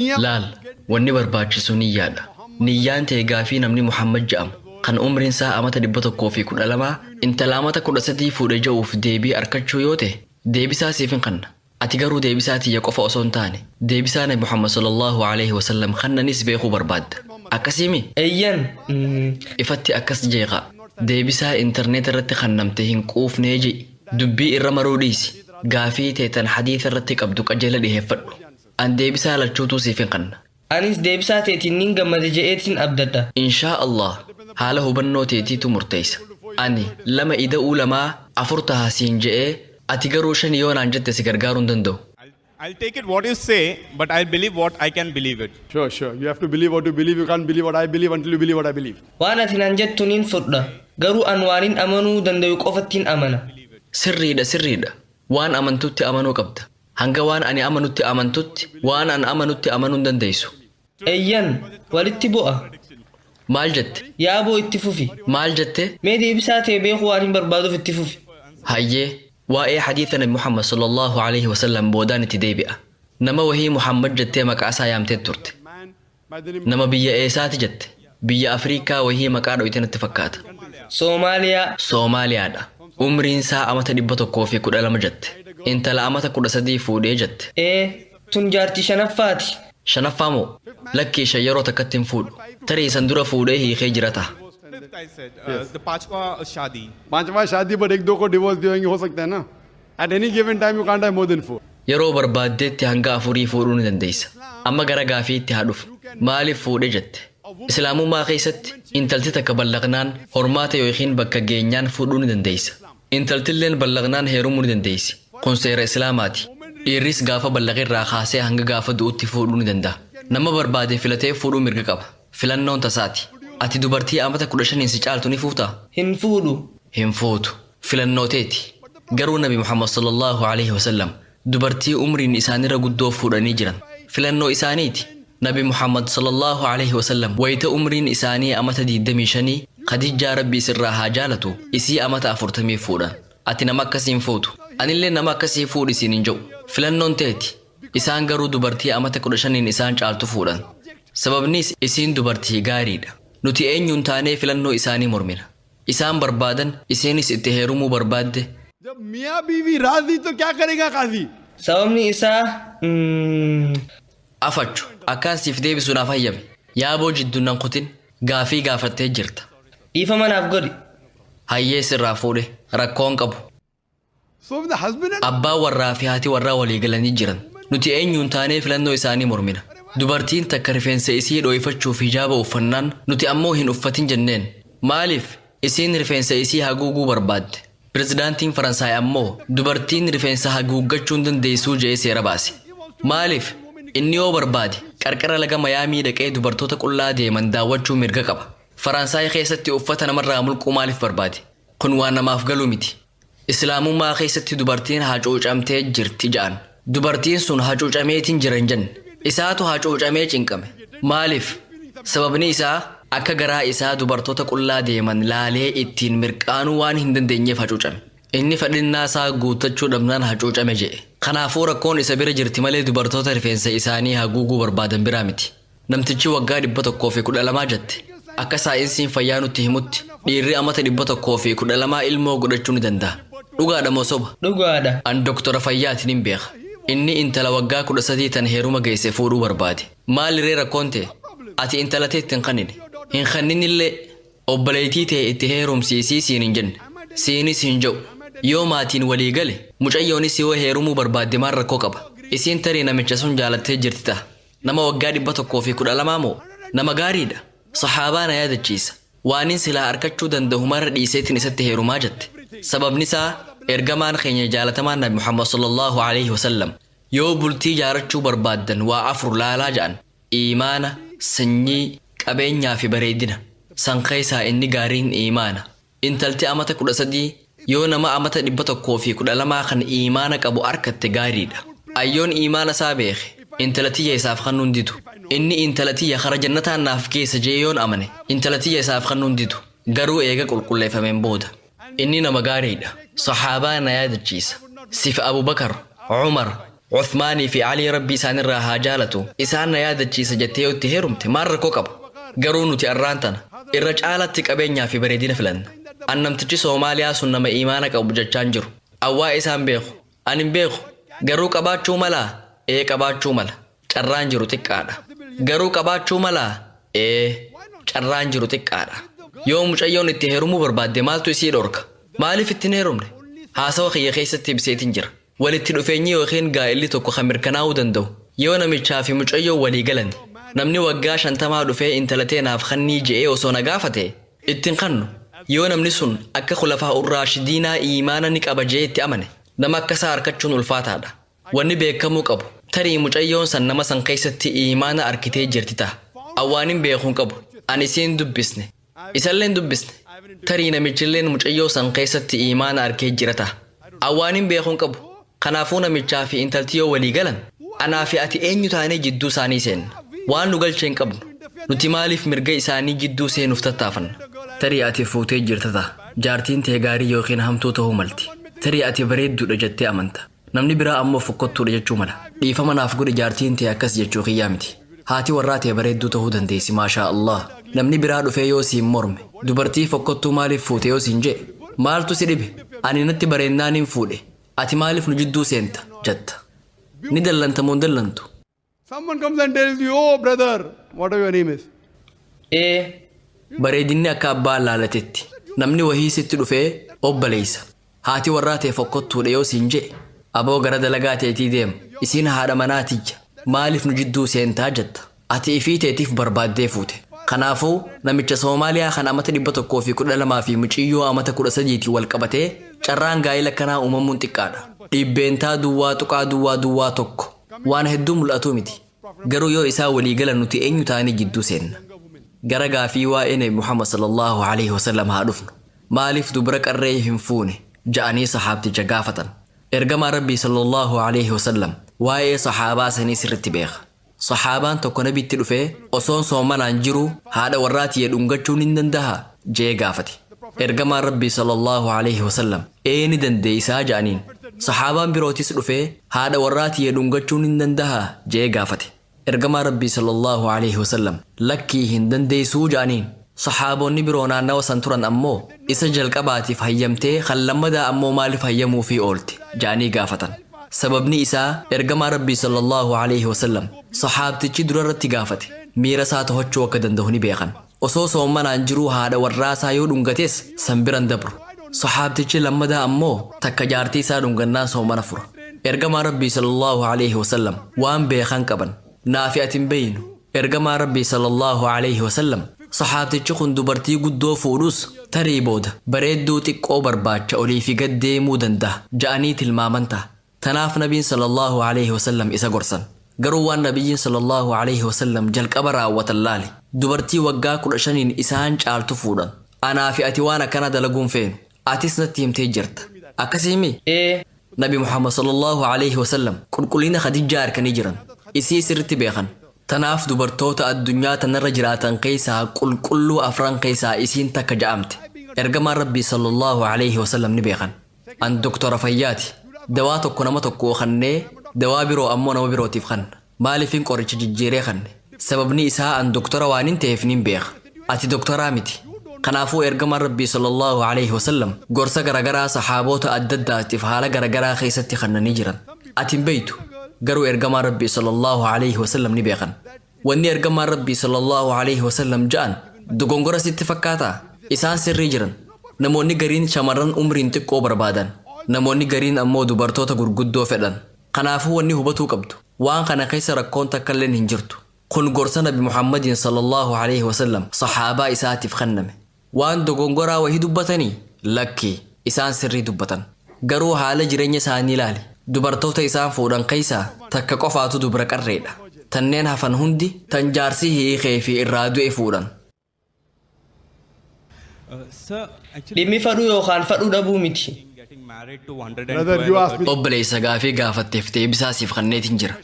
Laal, wanni barbaachisu niyyaadha. Niyyaan ta'e gaafii namni Muhammad jedhamu kan umriin isaa amata 112 intala amata 13 fuudhe ja'uuf deebii arkachuu yoo ta'e, deebisaa siif hin kanna. Ati garuu deebisaa tiyya qofa osoo hin taane, deebisaa Nabi Muhammad sallallahu alaihi wasallam kannanis beekuu barbaadda. Akkasiimi? Eeyyan. Ifatti akkas jeeqa. Deebisaa intarneet irratti kannamte hin quufnee je'i. Dubbii irra maruu dhiisi. Gaafii teetan hadiisa irratti qabdu qajeela dhiheeffadhu. An deebisaa lachuutuu siif hin kanna. Anis deebisaa teetiin nin gammade je'eetiin abdadha. Inshaa Allah, haala hubannoo teetiitu murteessa. Ani lama ida'uu lamaa afur taha siin je'ee, ati garuu shan yoo naan jette si gargaaruu hin danda'u. I'll take it what you say, but I'll believe what I can believe it. Sure. You have to believe what you believe. You can't believe what I believe until you believe what I believe. Waan ati naan jettu nin fudha. Garuu an waanin amanuu danda'u qofattiin amana. Sirriidha, sirriidha. Waan amantutti amanuu qabda. Hanga waan ani amanutti amantutti, waan an amanutti amanuu hin dandeessu. Eeyyan, walitti bu'a. Maal jette? Yaaboo, itti fufi. Maal jette? Mee deebisaa ta'e beekuu waan hin barbaaduuf itti fufi. Hayyee, waa'ee hadiisa Nabi Muhammad sallallahu alaihi wasallam boodaan itti deebi'a. Nama wahii Muhammad jettee maqaa isaa yaamtee turte. Man by the name Nama biyya eessaati jette? Biyya Afriikaa wahii maqaa dho'ite natti fakkaata. Soomaaliyaa. Soomaaliyaadha. Umriin isaa amata 112 jette. Intala amata 13 fuudhee jette. Ee, tun jaartii shanaffaati. Shanaffaa moo? Lakkii, shan yeroo takkatti hin fuudhu. Tarii san dura fuudhee hiikee jira ta'a. Fifth, I said, the पांचवा शादी. पांचवा शादी, but एक दो को डिवोर्स दिए होंगे, हो सकता है ना? At any given time you can't have more than four. Yeroo barbaaddeetti hanga afurii fuudhuu ni dandeessa. Amma gara gaafiitti haa dhufu. Maaliif fuudhe jette? Islaamummaa keessatti intalti takka ballaqnaan, hormaata yookiin bakka geenyaan fuudhuu ni dandeessa. Intaltilleen ballaqnaan heerumuu ni dandeessi. Kun seera Islaamaati. Dhiirris gaafa ballaqirraa kaasee hanga gaafa du'utti fuudhuu ni danda'a. Nama barbaade filatee fuudhuu mirga qaba. Filannoon tasaati. Ati dubartii amata 15n si caaltu ni fuutaa? Hin fuudhu. Hin fuutu. Filannooteeti. Garuu Nabi Muhammad sallallahu alaihi wasallam dubartii umriin isaanirra guddoo fuudhanii jiran. Filannoo isaaniiti. Nabi Muhammad sallallahu alaihi wasallam wayita umriin isaanii amata 25 Khadijaa, Rabbi isirraa haa jaalatu, isii amata 40 fuudhan. Ati nama akkasii hin fuutu. Anillee nama akkasii fuudhi siin hin jedhu. Filannoon teeti. Isaan garuu dubartii amata 15n isaan caaltu fuudhan. Sababnis isiin dubartii gaariidha. Nuti eenyuun taanee filannoo isaanii mormina? Isaan barbaadan, isiinis itti heerumuu barbaadde. जब मियाँ बीवी राजी तो क्या करेगा काजी? Sababni isaa Afachu, akkaan siif deebisu naaf hayyame. Yaaboo, jidduun nan kutin. Gaafii gaafattee jirta. Dhiifama naaf godhi. Hayyee, sirraa fuudhe, rakkoon qabu. So if the husband and Abbaan warraa fi haati warraa walii galanii jiran. Nuti eenyuun taanee filannoo isaanii mormina? Dubartiin takka rifeensa isii dhooyfachuuf hijaaba uffannaan, nuti ammoo hin uffatin jenneen. Maaliif? Isiin rifeensa isii haguuguu barbaadde. Pirezidaantiin Faransaay ammoo dubartiin rifeensa haguuggachuu hin dandeessuu je'ee seera baase. Maaliif? Inni yoo barbaade qarqara laga Mayaamii dhaqee dubartoota qullaa deeman daawwachuu mirga qaba. Faransaay keessatti uffata namarraa mulquu maaliif barbaade? Kun waan namaaf galuu miti. Islaamummaa keessatti dubartiin hacuucamtee jirti ja'an. Dubartiin sun hacuucameetiin jira hin jenne. Isaatu hacuucamee cinqame. Maaliif? Sababni isaa akka garaa isaa dubartoota qullaa deeman laalee ittiin mirqaanuu waan hin dandeenyeef hacuucame. Inni fedhinnaa isaa guuttachuu dhabnaan hacuucame je'e. Kanaafuu rakkoon isa bira jirti malee dubartoota rifeensa isaanii haguuguu barbaadan biraa miti. Namtichi waggaa 112 jette. Akka saayinsiin fayyaa nutti himutti, dhiirri amata 112 ilmoo godhachuu ni danda'a. Dhugaadha moo soba? Dhugaadha. An doktora fayyaatiin hin beeka. Inni intala waggaa 13 tan heeruma geesse fuudhuu barbaade. Maaliree rakkoon ta'e? Ati intala teetti hin kannine. Hin kanninillee. Obboleettii ta'e itti heerumsiisii siin hin jenne. Siinis hin jedhu. Yoo maatiin walii gale, mucayyoonis yoo heerumuu barbaadde maal rakkoo qaba? Isiin tarii namicha sun jaalattee jirti ta'a. Nama waggaa 112 moo? Nama gaariidha. Sahaabaa na yaadachiisa. Waanin silaa arkachuu danda'u mara dhiiseetiin isatti heerumaa jette. Sababni isaa ergamaan keenya jaalatamaan Nabi Muhammad sallallahu alaihi wasallam yoo bultii jaarachuu barbaaddan waa afur laalaa ja'an. Iimaana, sanyii, qabeenyaa fi bareedina. San keessaa inni gaariin iimaana. Intalti amata 13 yoo nama amata 112 kan iimaana qabu arkatte gaariidha. Ayyoon iimaana isaa beeke intala tiyya isaaf kennuun didu. Inni intala tiyya kara jannataan naaf geessa jee yoon amane, intala tiyya isaaf kennuun didu. Garuu eega qulqulleeffameen booda. Inni nama gaariidha. Sahaabaa na yaadachiisa. Sifa Abubakar, Umar, Uthmaanii fi Alii Rabbi isaanirraa haa jaalatu isaan na yaadachiisa jettee yoo itti heerumte maal rakkoo qaba? Garuu nuti arraan tana irra caalatti qabeenyaa fi bareedina filanna. An namtichi Soomaaliyaa sun nama iimaana qabu jechaan jiru. Awwaa isaan beeku. An hin beeku. Garuu qabaachuu malaa? Ee, qabaachuu mala. Carraan jiru xiqqaadha. Garuu qabaachuu malaa? Ee, carraan jiru xiqqaadha. Yoo mucayyoon itti heerumuu barbaadde maaltu isii dhorka? Maaliif itti hin heerumne? Haasawa kiyya keessatti ibseetiin jira. Walitti dhufeenyi yookiin gaa'illi tokko kan mirkanaa'uu danda'u yoo namichaa fi mucayyoon walii galani. Namni waggaa 50 dhufee intala tee naaf kannii je'ee osoo na gaafate itti hin kannu. Yoo namni sun akka khulafaa'ur raashidiinaa iimaana ni qaba je'ee itti amane, nama akka isaa arkachuun ulfaataadha. Wanni beekkamuu qabu, tarii mucayyoon san nama san keessatti iimaana arkitee jirti taha. An waanin beeku hin qabu. An isii hin dubbisne. Isallee hin dubbisne. Tarii namichilleen mucayyoo san keessatti iimaana arkee jira taha. An waanin beeku hin qabu. Kanaafuu namichaa fi intalti yoo walii galan, anaa fi ati eenyu taanee jidduu isaanii seenna? Waan nu galche hin qabnu. Nuti maaliif mirga isaanii jidduu seenuuf tattaafanna? Tarii ati fuutee jirta taha. Jaartiin tee gaarii yookiin hamtuu tahuu malti. Tarii ati bareedduudha jettee amanta. Namni biraa ammoo fokkottuudha jechuu mala. Dhiifama naaf godhi jaartiin tee akkas jechuu kiyyaa miti. Haati warraa tee bareedduu tahuu dandeessi maashaa Allaah. Namni biraa dhufee yoo siin morme, dubartii fokkottuu maaliif fuute yoo siin je'e, maaltu si dhibe? Ani natti bareennaanin fuudhe, ati maaliif nu jidduu seenta? Jatta. Ni dallanta moo hin dallantu? Someone comes and tells you, oh brother, whatever your name is. Ee. Bareedinni akka abbaan laalatetti. Namni wahii sitti dhufee, Obbaleysa, haati warraa tee fokkottuudha yoo siin je'e, aboo gara dalagaa teetii deem, isiin haadha manaa tiyya, maaliif nu jidduu seentaa jatta. Ati ifii teetiif barbaaddee fuute. Kanaafuu, namicha Soomaaliyaa kan amata 112 fi muciyyoo amata 13tiin wal qabatee, carraan gaa'ila akkanaa uumamuun xiqqaadha. Dhibbeentaa duwwaa tuqaa duwwaa duwwaa tokko. Waan hedduu mul'atuu miti. Garuu yoo isaan walii galan nuti eenyu taanee jidduu seenna? Gara gaafii waa'ee Nabi Muhammad sallallaahu aleyhi wasallam haa dhufnu. Maaliif dubra qarree hin fuune? Ja'anii sahaabticha gaafatan. Ergamaan Rabbii sallallaahu aleyhi wasallam waa'ee sahaabaa sanii sirritti beeka. Sahaabaan tokko Nabitti dhufee osoon soomanaan jiruu haadha warraa tiyya dhungachuu nin dandahaa? Je'ee gaafate. Ergamaan Rabbii sallallaahu aleyhi wasallam ee ni dandeeysaa ja'aniin. Sahaabaan birootis dhufee haadha warraa tiyya dhungachuu nin dandahaa? Je'ee gaafate. Ergamaan Rabbii sallallaahu aleyhi wasallam lakkii hin dandeeysuu ja'aniin. Sahaabonni biroo naannawa san turan ammoo isa jalqabaatiif hayyamtee kan lammadaa ammoo maaliif hayyamuufii oolte? Ja'anii gaafatan. Sababni isaa Ergamaan Rabbii sallallaahu aleyhi wasallam sahaabtichi durarratti gaafate miira isaa tohachuu akka dandahu ni beekan. Osoo soommanaan jiruu haadha warraa isaa yoo dhungates san bira hin dabru. Sahaabtichi lammadaa ammoo takka jaartii isaa dhungannaan soomana fura. Ergamaan Rabbii sallallaahu aleyhi wasallam waan beekan qaban. Naa fi ati hin beeynu. Ergamaan Rabbii sallallaahu aleyhi wasallam sahaabtichi kun dubartii guddoo fuudhus tarii booda bareedduu xiqqoo barbaacha olii fi gad deemuu dandaha ja'anii tilmaaman taha. Tanaaf Nabiin sallallaahu aleyhi wasallam isa gorsan. Garuu waan Nabiyyiin sallallaahu aleyhi wasallam jalqaba raawwatan laali. Dubartii waggaa 15n isaan caaltu fuudhan. Anaa fi ati waan akkanaa dalaguu hin feenu. Atis natti himtee jirta. Akkasiimii? Ee. Nabi Muhammad sallallaahu aleyhi wasallam qulqullina Khadijaa arkanii jiran. Isii sirritti beekan. Tanaaf dubartoota addunyaa tanarra jiraatan keessaa qulqulluu afran keessaa isiin takka ja'amte. Ergamaan Rabbii sallallaahu aleyhi wasallam ni beekan. An doktora fayyaati. Dawaa tokko nama tokkoo kannee dawaa biroo ammoo nama birootiif kanna. Maaliifin qoricha jijjiiree kanne? Sababni isaa an doktora waanin ta'eef nin beeka. Ati doktoraa miti. Kanaafuu Ergamaan Rabbii sallallaahu aleyhi wasallam gorsa garagaraa sahaaboota addaddaatiif haala garagaraa keessatti kannanii jiran. Ati hin beeytu. Garuu Ergamaan Rabbii sallallaahu aleyhi wasallam ni beekan. Wanni Ergamaan Rabbii sallallaahu aleyhi wasallam ja'an dogongora sitti fakkaataa? Isaan sirrii jiran. Namoonni gariin shamarran umriin xiqqoo barbaadan. Namoonni gariin ammoo dubartoota gurguddoo fedhan. Kanaafuu wanni hubatuu qabdu, waan kana keessa rakkoon takkalleen hin jirtu. Kun gorsa Nabi Muhammadiin sallallaahu aleyhi wasallam sahaabaa isaatiif khanname. Waan dogongoraa wahii dubbatanii? Lakki, isaan sirrii dubbatan. Garuu haala jireenya isaanii laali. Dubartoota isaan fuudhan keessaa takka qofaatu dubra qarreedha. Tanneen hafan hundi tan jaarsi hiikee fi irraa du'e fuudhan. Dhimmi fadhuu yookaan fadhuu dhabuu miti. Brother, you asked me Obboleessa gaafii gaafatteef deebisaa siif kanneetiin jira.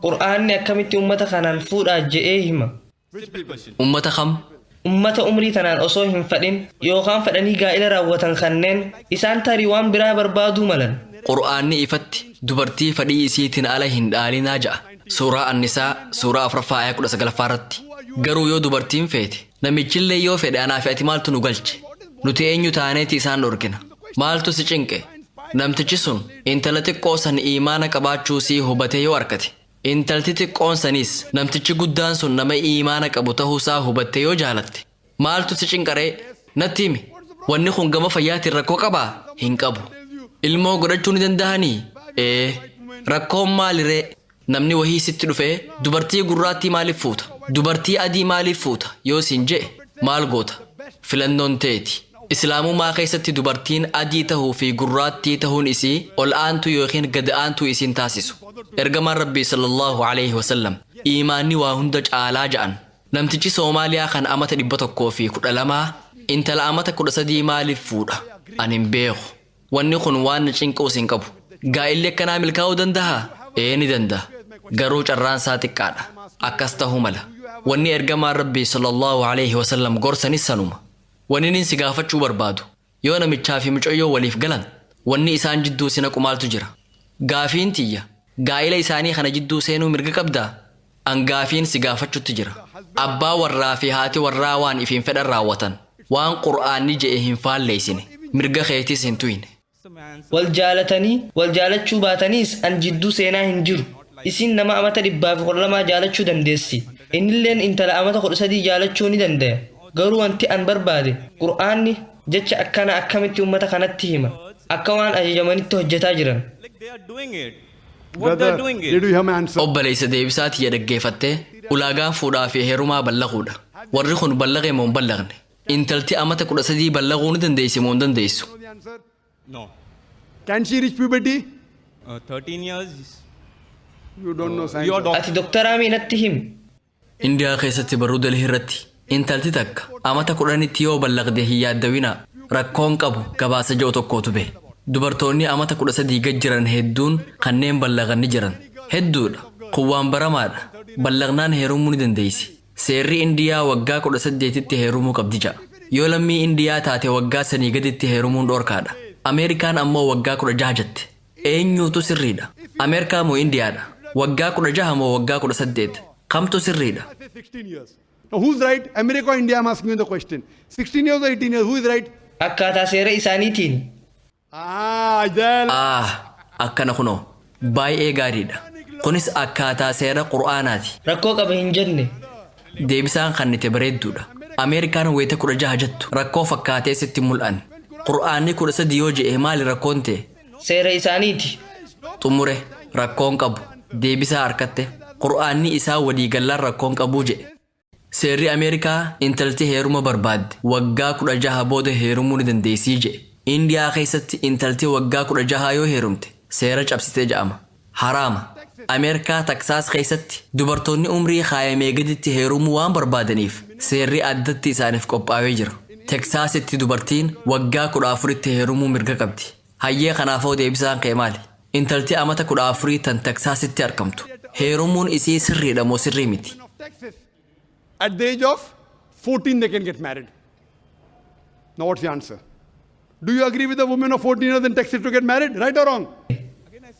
Qur'aanni akkamitti ummata kanaan fuudhaa je'ee hima? Ummata kam? Ummata umrii tanaan osoo hin fadhin yookaan fadhanii gaa'ila raawwatan kanneen isaan tarii waan biraa barbaaduu malan. Qur'aanni ifatti dubartii fedhii isiitiin ala hin dhaalinaa ja'a. Suuraa Annisaa suuraa 4ffaa ayaa 19ffaa irratti. Garuu yoo dubartiin feete, namichillee yoo fedhe, anaa fi ati maaltu nu galche? Nuti eenyu taaneeti isaan dhorkina? Maaltu si cinqe? Namtichi sun intala xiqqoo san iimaana qabaachuu sii hubatee yoo arkate, intalti xiqqoon saniis namtichi guddaan sun nama iimaana qabu ta'uusaa hubattee yoo jaalatte, maaltu si cinqaree? Natti himi. Wanni kun gama fayyaatiin rakkoo qabaa? Hin qabu. Ilmoo godhachuu ni danda'anii? Ee. Rakkoon maaliree? Namni wahii sitti dhufee, "Dubartii gurraattii maaliif fuuta? Dubartii adii maaliif fuuta?" yoo siin je'e maal goota? Filannoon teeti. Islaamummaa keessatti dubartiin adii tahuu fi gurraattii tahuun isii ol aantuu yookiin gad aantuu isiin taasisu. Ergamaan Rabbii sallallahu alaihi wasallam iimaanni waa hunda caalaa ja'an. Namtichi Soomaaliyaa kan amata 112 intala amata 13 maaliif fuudha? Ani hin beeku. Wanni kun waan na cinquus hin qabu. Gaa'illi akkanaa milkaa'uu dandahaa? Ee, ni danda'a. Garuu carraan isaa xiqqaadha. Akkas tahuu mala. Wanni ergamaan Rabbii sallallahu alaihi wasallam gorsanis sanuma. Wanni nin si gaafachuu barbaadu, yoo namichaa fi mucayyoo waliif galan, wanni isaan jidduu si naqu maaltu jira? Gaafiin tiyya, gaa'ila isaanii kana jidduu seenuu mirga qabdaa? An gaafiin si gaafachutti jira. Abbaa warraa fi haati warraa waan ifiin fedhan raawwatan. Waan Qur'aanni je'e hin faalleessine. Mirga keetis hin tuyne. Wal jaalatanii wal jaalachuu baataniis an jidduu seenaa hin jiru. Isiin nama amata 112 jaalachuu dandeessi. Innilleen intala amata 13 jaalachuu ni dandaya. Garuu wanti an barbaade, Qur'aanni jecha akkana akkamitti ummata kanatti hima? Akka waan ajajamanitti hojjetaa jiran. Like they are doing it. What they are Brother, doing did it. you hear my answer? Obboleessa, deebisaa tiyya dhaggeeffattee? Ulaagaan fuudhaa fi heerumaa ballaquudha. Warri kun ballaqe moo hin ballaqne? Intalti amata 13 ballaquu ni dandeessi moo hin dandeessu? Know the answer? No. Can she reach puberty? 13 years. You don't know science. Your doctor. Ati doktaraa mii, natti himi. Indiyaa keessatti barruu Delhii irratti intalti takka amata 10tti yoo ballaqde hin yaaddawinaa, rakkoon qabu gabaasa ji'o tokkootu bahe. Dubartoonni amata 13 gad jiran hedduun kanneen ballaqan ni jiran. Hedduudha. Kun waan baramaadha. Ballaqnaan heerumuu ni dandeessi. Seerri Indiyaa waggaa 18tti heerumuu qabdi ja'a. Yoo lammii Indiyaa taate waggaa sanii gaditti heerumuun dhoorkaadha. Ameerikaan ammoo waggaa 16 jette. Eenyuutu sirriidha? Ameerikaa moo Indiyaadha? Waggaa 16 moo waggaa 18? Kamtu sirriidha? I say 16 years. Now who's right? America or India? I'm asking you the question. 16 years or 18 years? Who is right? Akkaataa seera isaaniitiin. Ah, then. Ah, akkana kunoo. Baay'ee gaariidha. Kunis akkaataa seera Qur'aanaati. Rakkoo qaba hin jenne. Deebisaan kannite bareedduudha. Ameerikaan wayita 16 jettu rakkoo fakkaatee sitti mul'an. Qur'aanni 13 yoo je'e maali rakkoon ta'e? Seera isaaniiti. Xumure, rakkoon qabu. Deebisaa harkatte. Qur'aanni isaa waliigallaan rakkoon qabuu jedhe. Seerri Ameerikaa intalti heeruma barbaadde waggaa 16 booda heerumuu ni dandeessii jedhe. Indiyaa keessatti intalti waggaa 16 yoo heerumte seera cabsitee jedhama. Haraama. Ameerikaa Taksaas keessatti dubartoonni umrii kaayamee gaditti heerumuu waan barbaadaniif seerri addatti isaaniif qophaa'ee jira. Teksaasitti dubartiin waggaa 14tti heerumuu mirga qabdi. Hayyee, kanaafoo deebisaan kee maali? Intalti amata 14 tan Teksaasitti argamtu heerumuun isii sirriidha moo sirrii miti? Of Texas. At the age of 14, they can get married. Now, what's the answer? Do you agree with the women of 14 years in Texas to get married? Right or wrong?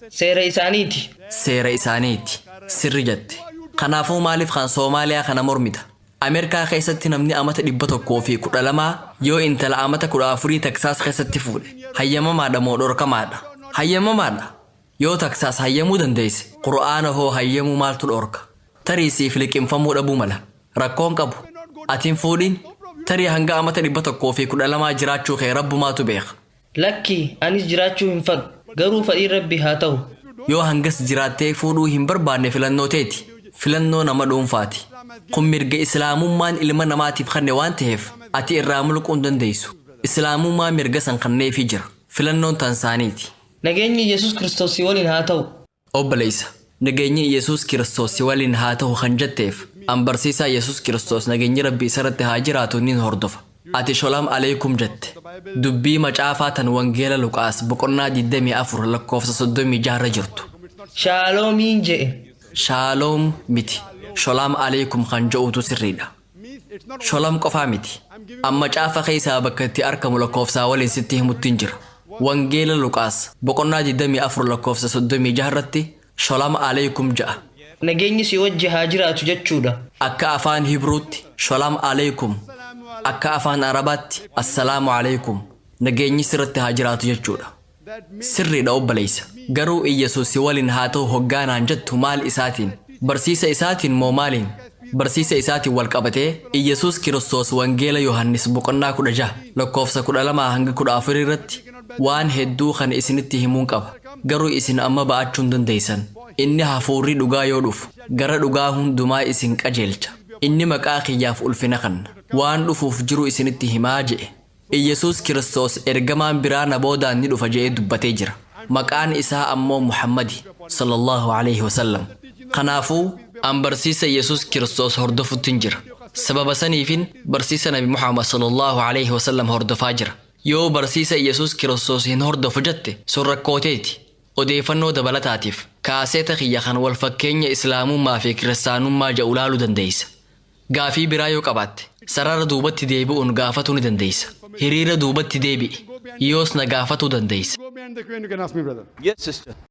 Seera isaaniiti. Seera isaaniiti. Sirri jette. Kanaafuu maaliif kan Soomaaliyaa kana mormita? Ameerikaa keessatti namni amata 112 yoo intala amata 14 Teksaas keessatti fuudhe hayyamamaadha moo dhorkamaadha? Hayyamamaadha. Yoo Teksaas hayyamuu dandeesse, Qur'aana hoo hayyamuu maaltu dhorka? Tarii siif liqimfamuu dhabuu mala. Rakkoon qabu. Ati hin fuudhin. Tarii hanga amata 112 jiraachuu kee rabbumaatu beeka. Lakki, anis jiraachuu hin fadhu. Garuu fedhiin Rabbi haa ta'u. Yoo hangas jiraattee fuudhuu hin barbaanne filannoo teeti. Filannoo nama dhuunfaati. Kun mirga Islaamummaan ilma namaatiif kenne waan ta'eef ati irraa mulquu hin dandeessu. Islaamummaan mirga san kenneefii jira. Filannoon tan saaniiti. Nageenyi Yesus Kiristoos si waliin haa ta'u. Obboleessa, nageenyi Yesuus Kiristoos si waliin haa ta'u kan jetteef, an barsiisaa Yesuus Kiristoos, nageenyi Rabbi isarratti haa jiraatu, nin hordofa. Ati sholaam aleekum jette. Dubbii macaafaa tan Wangeela Luqaas boqonnaa 24 lakkoofsa 36 irra jirtu. Shaaloomiin je'e. Shaaloom miti. Sholaam aleekum kan je'utu sirriidha. Sholam qofaa miti. Amma caafa keessaa bakka itti argamu lakkoofsaa waliin sitti himuttiin jira. Wangeela Luqaas boqonnaa 24 lakkoofsa 36 irratti "Shalom alaikum" ja'a. Nageenyi si wajji haa jiraatu jechuudha. Akka afaan Hibruutti "Shalom alaikum", akka afaan Arabaatti "Assalaamu alaikum", nageenyi sirratti haa jiraatu jechuudha. Sirriidha obboleessa. Garuu Iyyasuus si waliin haa ta'u hoggaanaan jettu maal isaatiin? Barsiisa isaatiin moo maaliin? Barsiisa isaatiin wal qabatee Iyyasuus Kiristoos Wangeela Yohannis boqonnaa 16 lakkoofsa 12 hanga 14 irratti, "Waan hedduu kan isinitti himuun qaba. Garuu isin amma ba'achuu hin dandeessan. Inni hafuurri dhugaa yoo dhufu gara dhugaa hundumaa isin qajeelcha. Inni maqaa kiyyaaf ulfina kenna. Waan dhufuuf jiru isinitti himaa" je'e. Iyyasuus Kiristoos ergamaan biraa na boodaan ni dhufa je'ee dubbatee jira. Maqaan isaa ammoo Muhammadi sallallahu alaihi wasallam. Kanaafuu an barsiisa Iyyasuus Kiristoos hordofuttin jira. Sababa saniifin barsiisa Nabi Muhammad sallallahu alaihi wasallam hordofaa jira. Yoo barsiisa Iyyasuus Kiristoos hin hordofu jette, sun rakkooteeti. Odeeffannoo dabalataatiif kaaseeta kiyya kan wal fakkeenya Islaamummaa fi Kiristaanummaa jedhu laaluu dandeessa. Gaafii biraa yoo qabaatte sarara duubatti deebi'uun gaafatuu ni dandeessa. Hiriira duubatti deebi'i. Yoos na gaafatuu dandeessa. Go behind the queue and you can ask me, brother. Yes, sister.